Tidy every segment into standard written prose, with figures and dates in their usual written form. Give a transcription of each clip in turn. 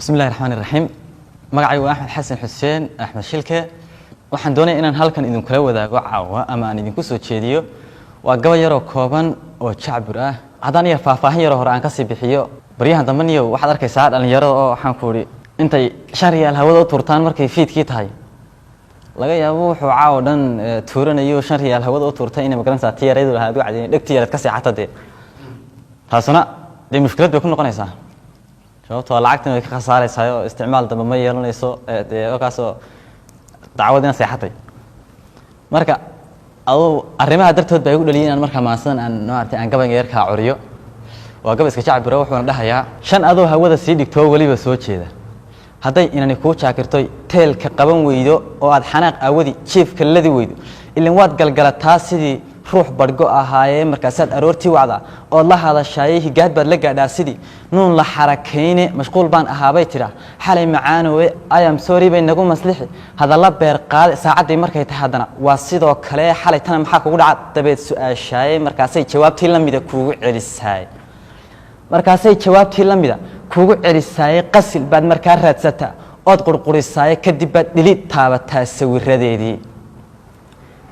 Bismi illahi raxmaan iraxiim. Magacaygu waa Axmed Xasan Xuseen, Axmed Shilke. Waxaan doonaya inaan halkan idinkula wadaago caawa ama aan idinku soo jeediyo waa gabay yaroo kooban oo jacbur ah. Haddaan yar faahfaahin yaroo hore aan kasii bixiyo, baryahan dambe niyow waxaad arkaysaa dhalinyarada oo, waxaan ku idhi, intay 5 riyaal hawada u tuurtaan markay fiidkii tahay, laga yaabo wuxuu caawa dhan tuuranayo 5 riyaal hawada u tuurtay inay magaranaysaa ti yaraydu lahaa adigu cadeen dhegti yareed ka seexata. Dee taasuna dee mushkilad bay ku noqonaysaa, sababtoo lacagtan way ka khasaaraysaa oo isticmaal dambe ma yeelanayso. Dee okaasoo dacwadina seexatay. Marka aduu arrimaha dartood baa igu dhaliyay inaan markaa maansadan aan maaragtay aan gabayga yarkaa curiyo. Waa gabay iska jacbiro, wuxuuna dhahayaa: shan adoo hawada sii dhigtoo weliba soo jeeda, hadday inani kuu jaakirtoy teelka qaban weydo oo aad xanaaq aawadi jiifka ladi weydo, ilan waad galgalataa sidii ruux badhgo ahaayee. Markaasaad aroortii wacdaa ood la hadashaayey, higaad baad la gaadhaa sidii nuun la xarakayne. Mashquul baan ahaabay tidhaa xalay macaanowe, I am sorry bay nagu maslixi, hadalla beer qaade. Saacaddii markay tahay haddana waa sidoo kale, xalay tana maxaa kugu dhaca dabeed su-aashaaye. Markaasay jawaabtii la mida kuugu celisaay, markaasay jawaabtii la mida kuugu celisaaye. Qasil baad markaa raadsataa ood qurqurisaaye, kadib baad dhili taabataa sawiradeedii.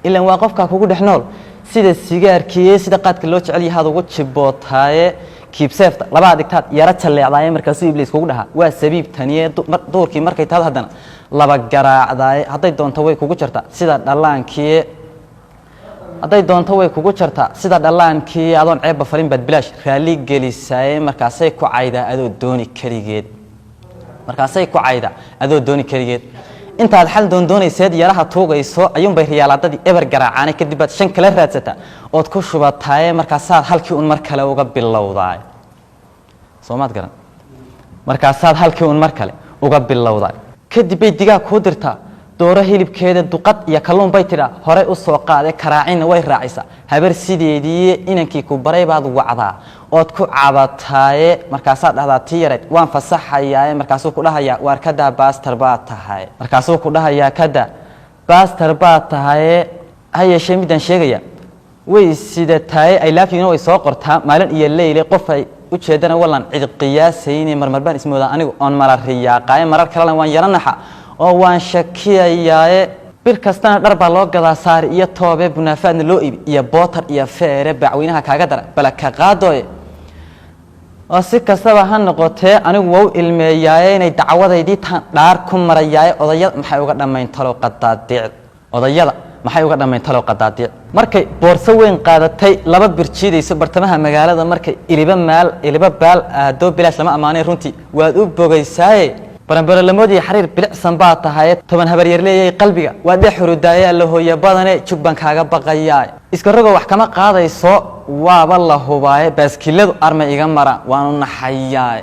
Ilan waa qofkaa kugu dhex nool sida sigaarkiiye, sida qaadka loo jecel yahaad ugu jibootaaye. Kiibseefta labaa dhigtaad yaro jalleecdaaye, markaasuu Ibliis kugu dhahaa waa sabiib taniye. Duurkii markay tahad haddana laba garaacdaaye, hadday doonto way kugu jartaa sida dhallaankiye, hadday doonto way kugu jartaa sida dhallaankii. Adoon ceebba falin baad bilaash raalli gelisaaye, markaasay ku caydaa adoo dooni keligeed, markaasay ku caydaa adoo dooni keligeed. Intaad xal doondoonayseed yaraha tuugayso ayuunbay riyaalaadadii eber garaacaanay, kadib baad shan kala raadsataa ood ku shubataaye, markaasaad halkii un mar kale uga bilowdaay. Soomaad garan? Markaasaad halkii un mar kale uga bilowdaay. Kadib bay digaag kuu dirtaa dooro hilibkeeda, duqad iyo kalluun bay tidhaa horey u soo qaade, karaacinna way raacisaa habar sideedii. Inankii ku baray baad wacdaa ood ku cabataaye, markaasaad dhahdaa tii yareyd waan fasaxayaaye. Markaasuu ku dhahayaa waar kadaa baastar baad tahay, markaasuu ku dhahayaa kada baastar baad tahaye. Ha yeeshee midaan sheegaya way sidataaye, I love you-na way soo qortaa maalin iyo leyle. Qof ay ujeedana wallan cid qiyaasayne. Marmar baan ismoodaa anigu oon mala riyaaqaaye, marar kalena waan yaro naxa oo waan shakiyayaaye. Bir kastana dhar baa loo gadaa saari iyo toobe, bunaafaadna loo iibi iyo bootar iyo feere, bacweynaha kaaga dara bala ka qaadooye. Oo si kastaba ha noqotee anigu waa u ilmeeyaaye, inay dacwadaydii taan dhaar ku marayaaye. Odayada maxay uga dhammayn talow qadaadiic? Odayada maxay uga dhammayn talow qadaadiic? Markay boorso weyn qaadatay, laba bir jiidayso bartamaha magaalada, markay iliba maal iliba baal aado, bilaash lama ammaanay runtii waad u bogaysaaye. Baranbarolamoodii xariir bilicsan baa tahaye, 10 habaryar leeyay qalbiga waa dhex hurudaayaa la hooya badane, jug baan kaaga baqayaa. Iska rogo wax kama qaadayso waaba la hubaaye, baaskiladu arma iga mara waanu naxayaay.